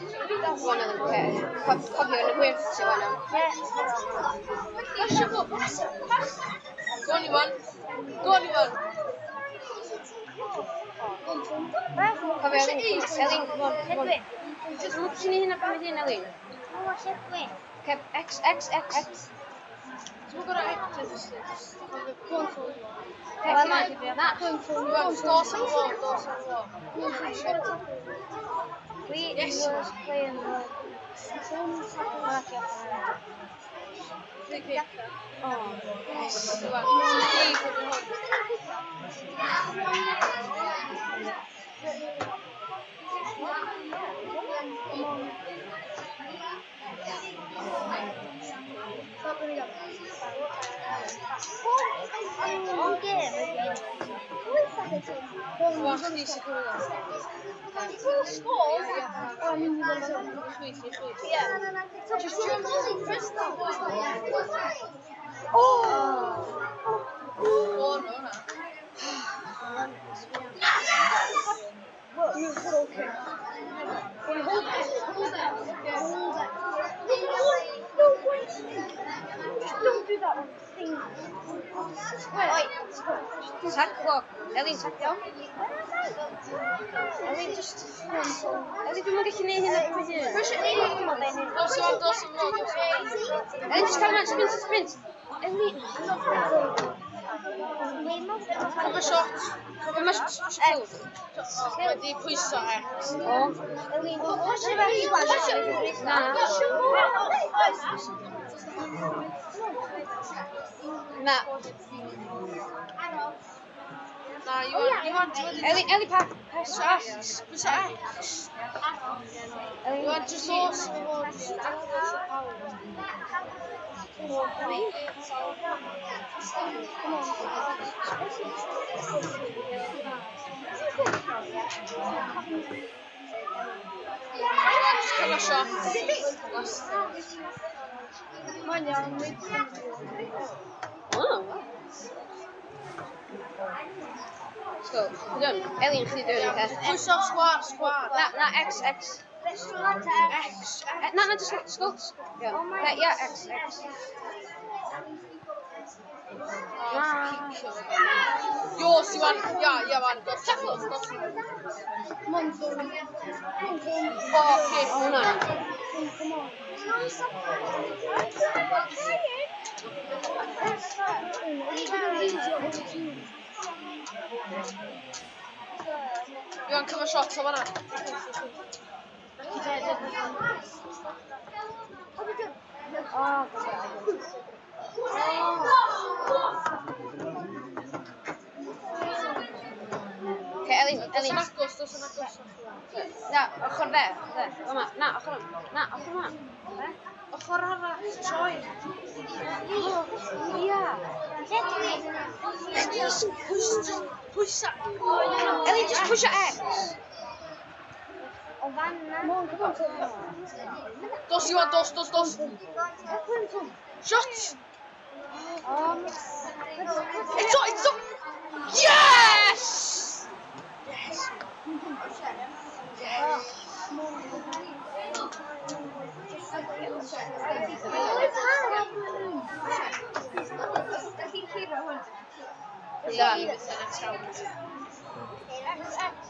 Go on, Elin, oce. Cofio yn y gwyrdd ti fan am. Pasio fo, pass, pass. Go on, Iwan. Go on, Iwan. Cofio, Elin, Elin, come on, come on. Just whoops ni hynna pan fydd hyn, Elin. Oce, X, X, X. Ti'n gorau X. Go on, Tom. Oce, come on. Na. Iwan, dos am fo, dos am fo. We Yes. was playing the Free kick. Oh. Yes, Iwan. So chdi, cofio hwn. One game. Iwan, chdi sy'n cofio hwn. Chwith, i chwith. Just jump. Press the Oh! Oh, no, na. Hold it, hold it, hold it. No, wait. Just don't do that one thing. Oi. Taclo. Elin, taclo. Elin, just... Elin, dwi'n gallu neud hynna pan fydd hyn. Push it in. Dos, Iwan, dos am fo, dos. Elin, just carry on, sprint, sprint. Elin. Cover shot. Cover Mae shot. skill. Oh, wedi pwyso X. O. Na. Na. Na, Iwan, Iwan, ti wedi... Elin, Elin, pa. Pwyso X. Pwyso X. Elin. Iwan, just dos am fo. Just dangos y pawb. Elin. Iwan, just cover shot. Last. Oh, wow. Let's go. We're done. Elin, chdi dwi'n oce. Pwyso sgwar, sgwar. Na, na, X, X. X. Na, na, just go. Yeah, yeah, yeah, X, X. Na. Yours, Iwan. Ia, Iwan. Dos, dos, dos. Oh, okay. Oh, na. Iwan, cover shot o fan'na. Oh, Okay, Elin, Dos Elin. yn agos, dos yn agos. Na, ochr dde, ochr dde. Yma, na, ochr yma. Na, ochr yma. Be? Ochr arall, troi. Ia. Chdi sy'n pwyso, pwysa. Elin, just push X. Dos, Iwan, dos, dos, dos. Shot! It's on, it's on! Yes! Yes! Yes! Na.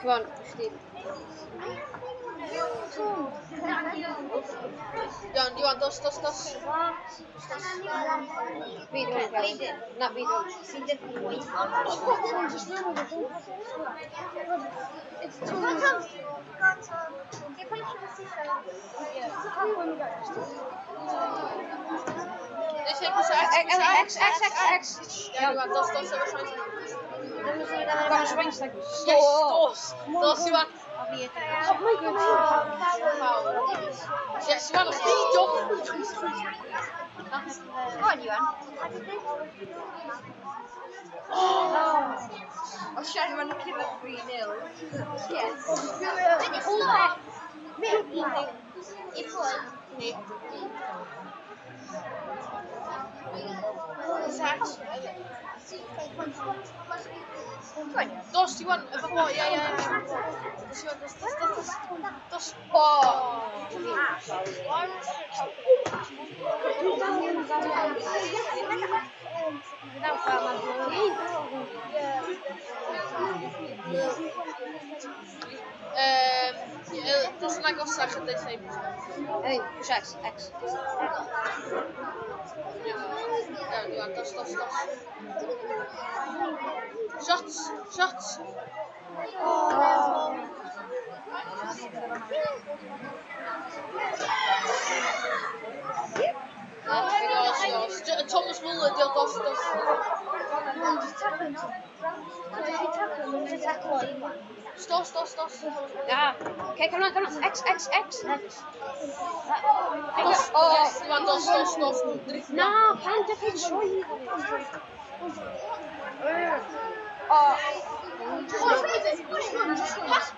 Come on, chdi. Iawn, Iwan, dos, dos, dos. Fi dwi'n gweld. Na, fi dwi'n. Neith e pwyso X, Elin, pwyso X, X, X, X. Iawn, Iwan, dos, dos, efo Schweinsteiger. Come on, Schweinsteiger. Yes, dos. Dos, Iwan. Oh my God. Yes, Iwan, chdi, jump. Go on, Iwan. O Sian, mae'n curo 3-0. Yes. I pwy? Ni. Dos, Iwan, efo fo, ia, ia, ia. Dos, Iwan, dos, dos, dos, dos. Dos. O! Dos yn agosach yn dweud. Ei, push X, X. Iawn, Iwan, dos, dos, dos. Shots, shots. Oh. Dos, dos. Thomas Muller, diolch, dos, dos. Dos, dos, dos. Yeah. Okay, come on, come on. X, X, X. X. Dos, oh. Yes, Iwan, dos, dos, dos. Na, pan dy chi'n troi. Oh. Pass,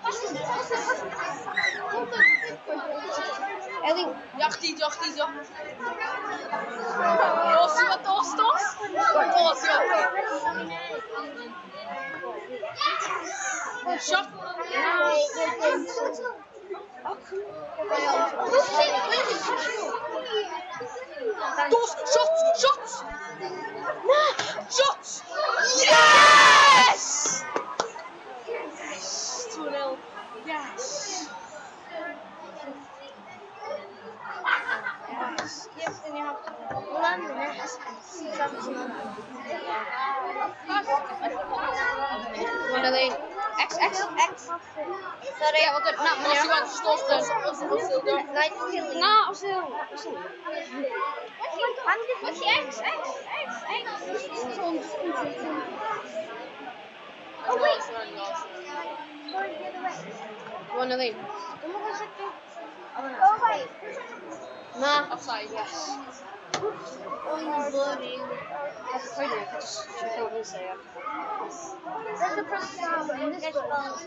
pass, pass, pass. Elin. Diolch di, diolch di, diolch. Dos, Iwan, dos, dos. Dos, Iwan. Shot. Dos, shots, shots. Shots. Yes! Yes! 2-0. Yes. Yes. Yes, then you have to. One of the X, X, X. Sorry, yeah, well done. No, Dos, Iwan, just dos, dos. Dos, dos, dos. Na, os yw. Os yw. Felly X, X, X, X. Oh wait! Going the other way. One of the. Oh wait! Na. Offside, yes. Oh, you bloody. That's pretty. Just fill this area. There's a person in this ball.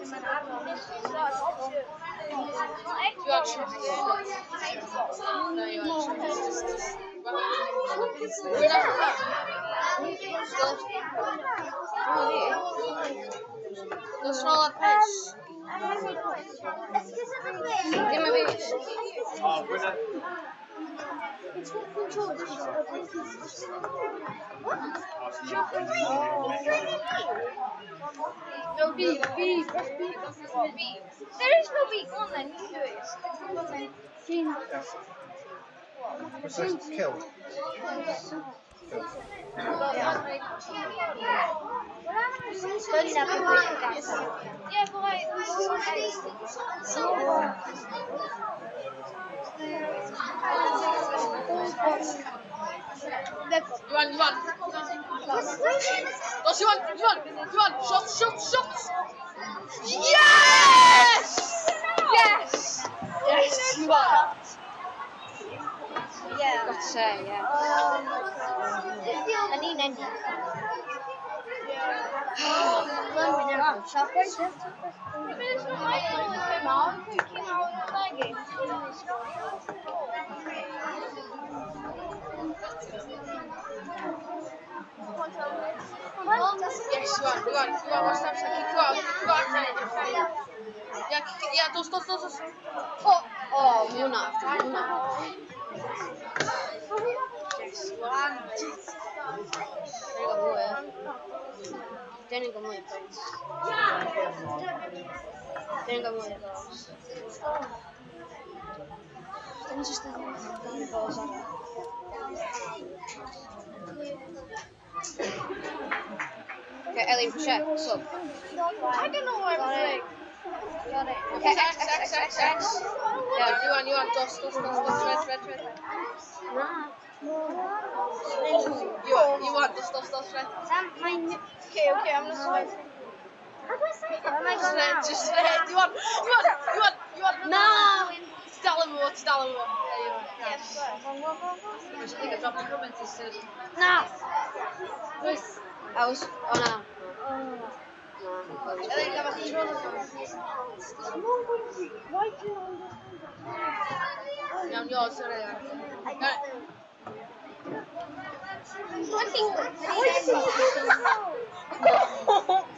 You are shot. No, you are shot. Just. We're not. Dos roll at pace. Ddim yn fi. No, B, B, press B. B. There is no B. Go on then, you do it. Go on then. Press kill. Yeah, but like... Iwan, Iwan. Dos, Iwan, Iwan, Iwan. Shots, shots, shots. Yes! Yes! Yes, Iwan. Yeah. Got to say, yeah. I need an ending. But it's not my fault it came out. It came out in my game. Yes, Iwan, Iwan, Iwan, watch that. Kick you out, kick you out. Yeah, kick, yeah, dos, dos, dos, dos. Oh, oh, hwnna, hwnna. Yes, Iwan. Dyn ni'n gael mwy o points. Dyn ni'n gael mwy o goals. Dyn ni'n just yn gael goals arall. Okay, Ellie, check, sub. I don't know where I'm playing. Got it. Okay, X, X, X, X. Yeah, Iwan, Iwan, dos, dos, dos, dos, red, red, red. Na. Oh, Iwan, Iwan, dos, dos, dos, red. Okay, okay, I'm gonna slide. How do I say that? Oh my Just god. red, just red. Iwan, Iwan, Iwan, Iwan. Na! Ti dal efo fo, ti dal efo fo. Yeah, Iwan. Yes. Na! I was, oh no. Na. Elin, gafach chi tro. Iawn, yours, sorry.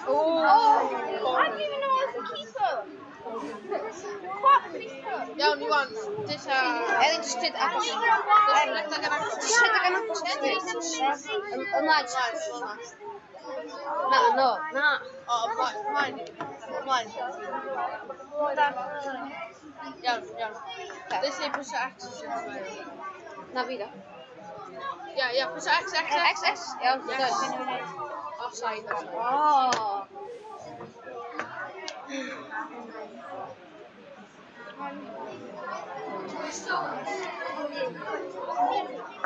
Oh. I didn't even know I was a keeper. Iawn, Iwan, disa... Elin, just did agos. Dos rhedeg yn agos. Just rhedeg yn agos. Ymlaen. Na, no, na. O, ymlaen. Ymlaen. Iawn, iawn. Disa i pwysio X. Na fi da. Ia, ia, pwysio X, X, X, X. Iawn, done. Offside, offside. Oh.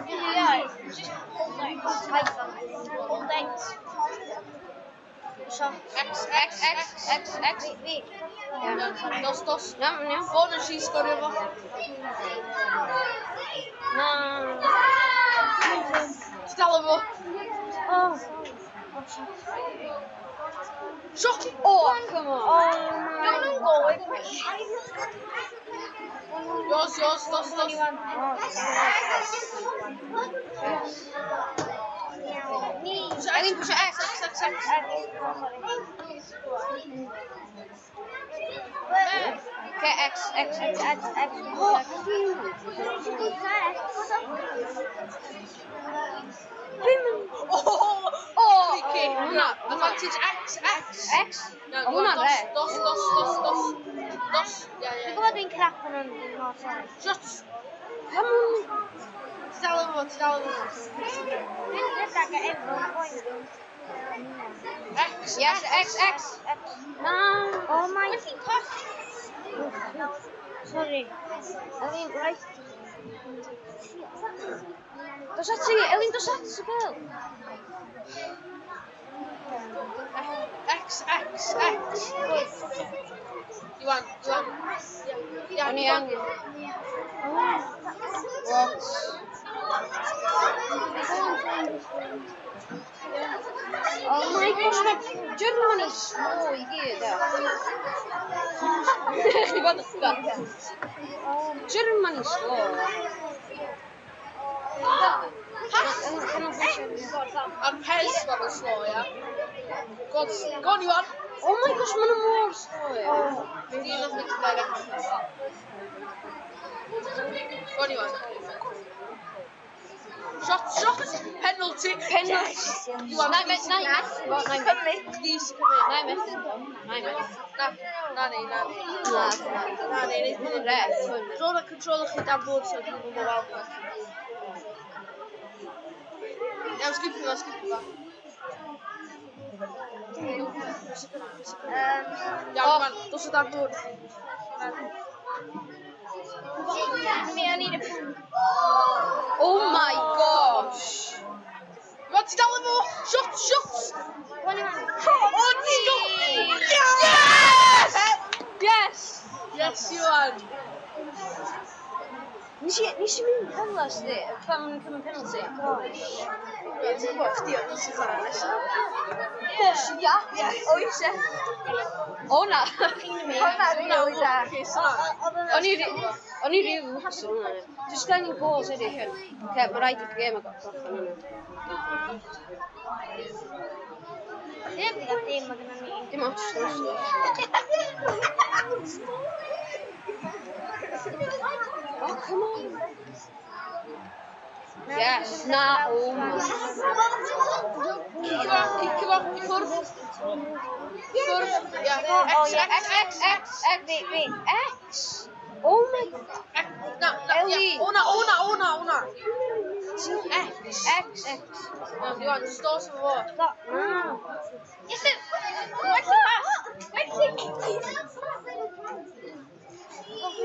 Yeah, just hold X. Hold X. X, X, X, X, X. Wait. Iawn, dos, dos. Na, iawn. Fo nes i sgorio fo. Na. Ti dal efo. Oh. Shot! Oh, come on. Oh my. Yours, yours, dos, dos. Elin, push X. X, X, X. Okay, X, X, X, X, X. Oh, Oh! Oh! Free kick. Hwnna, Advantage X, X. X? Iawn, O, hwnna'n dos, re. dos, dos, dos, dos. Dos. Ia, Dwi'n ia. gwybod dwi'n crap yn hwn. No, sorry. Shot! Come on. Ti dal efo, ti dal efo. Dwi'n rhedeg efo point. X, Yes, X, X. X. Na. Oh my. Sorry. Elin, right. Dos ati, Elin, dos ati, bel. X, X, X. Iwan, Iwan. Ia, O'n i Iwan. angen. What? Oh my gosh, mae Germany slow i gyd, e. Chi bod yn Germany slow. A'r Pez ma'n yn slow, ia. Go on, go on, Iwan. Oh my gosh, maen nhw mor slow, ie. Fi di nath mynd direct. Go on, Iwan. Shot, shot! Penalty! Penalty. Iwan, Na i methu, na i methu, na i methu. Chdi sy'n cymryd. Na i methu, na i methu. Na, na ni, na ni. Na, Na ni, ni. Hwn yn red, hwn. Drone a controller chi dan bwrdd so dwi'n gwybod weld. Iawn, skipio fo, skipio fo. Iawn, Iwan, dos o dan bwrdd. Me, I need a Oh my gosh. Iwan, ti dal efo! Shot, shot! One man. Oh, ti go! Yes! Yes! Yes, Iwan. Nes i mynd fel sdi, pan ma'n cymryd penalty. Iwan, ti'n gwybod chdi oedd sy'n chwarae nesaf? Gosh, ia. Oes e. O na. Hwnna rili da. O'n i rili lwcus o hwnna. Just angen goals eraill hyn. Oce, mae rhaid i'r gêm a gorffen hwnna. Ddim gyda dim mae gennym ni. Dim ots, dim ots. Oh, come on. Yes, na, oh my. Cicio fo, cicio fo, i ffwrdd. I ffwrdd, ia. Oh, X, yeah. X, X, X, X, Wait, wait. X. Oh my god. X, na, na, ia. Ellie. O na, o na, o na, o na. X. X, X. Iawn, Iwan, just dos efo fo. Stop. Na. Yes, it. What's that? What's it?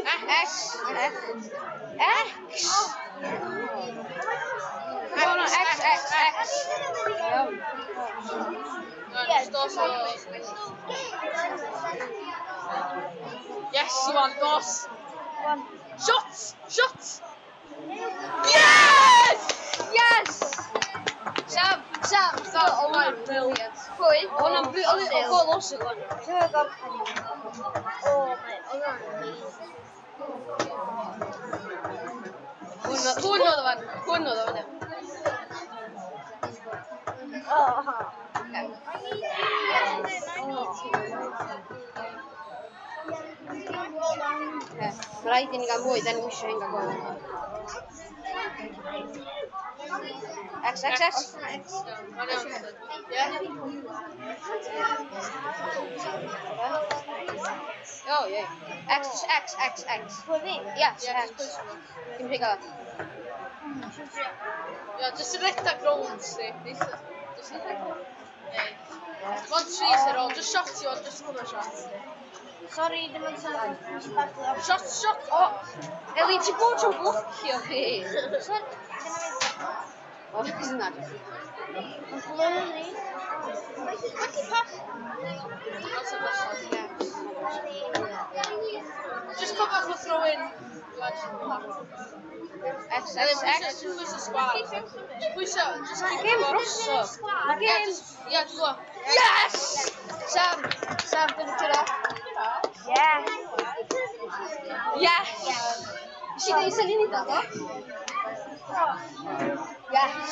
X, X, X. Go on, X, X, X. Iawn. Iawn, just dos efo fo. Yes, Iwan, dos. One. Shots! Shots! Yes! Yes! Sam, Sam, Sam, oh, my hwnna'n brilliant. Pwy? O, hwnna'n brilliant. O, gol Ozil o'n. Oh my, oh my. Hwn oedd o fan. Hwn oedd o fan. Oh. Okay. I need to. I need to. Mae rhaid i ni gael mwy, da ni'n eisiau hyn gael gol. X, X, X. Mae'n iawn. Ie? Oh, yeah. X, X, X, X. Pwy fi? Yes, Ie, X. just pwyso. Dim rhy gael. Ie, just redag rownd, sti. Just Ei. Mond tri sy'n rôl, just shot i o'n, just cwmpa shot. Sorry, ddim yn sôn. Nes i baglu off. Shot, shot! O! Eli, ti bod yn blocio fi. Sorry, dyna fi. O, isn't that? Mae'n blurry. Wedi pass. That's a drosodd, ie. Just come off a throw in. Lads. X, X, X. Just pwyso sgwar. Just pwyso, just Mae keep gêm going. drosodd. Mae Ie, gêm... just, ie, dwi'n gwybod. Yes! Sam, Sam, dwi'n curo. Yeah. Yes! Nes i ddeud sy'n unig o, do? Yes!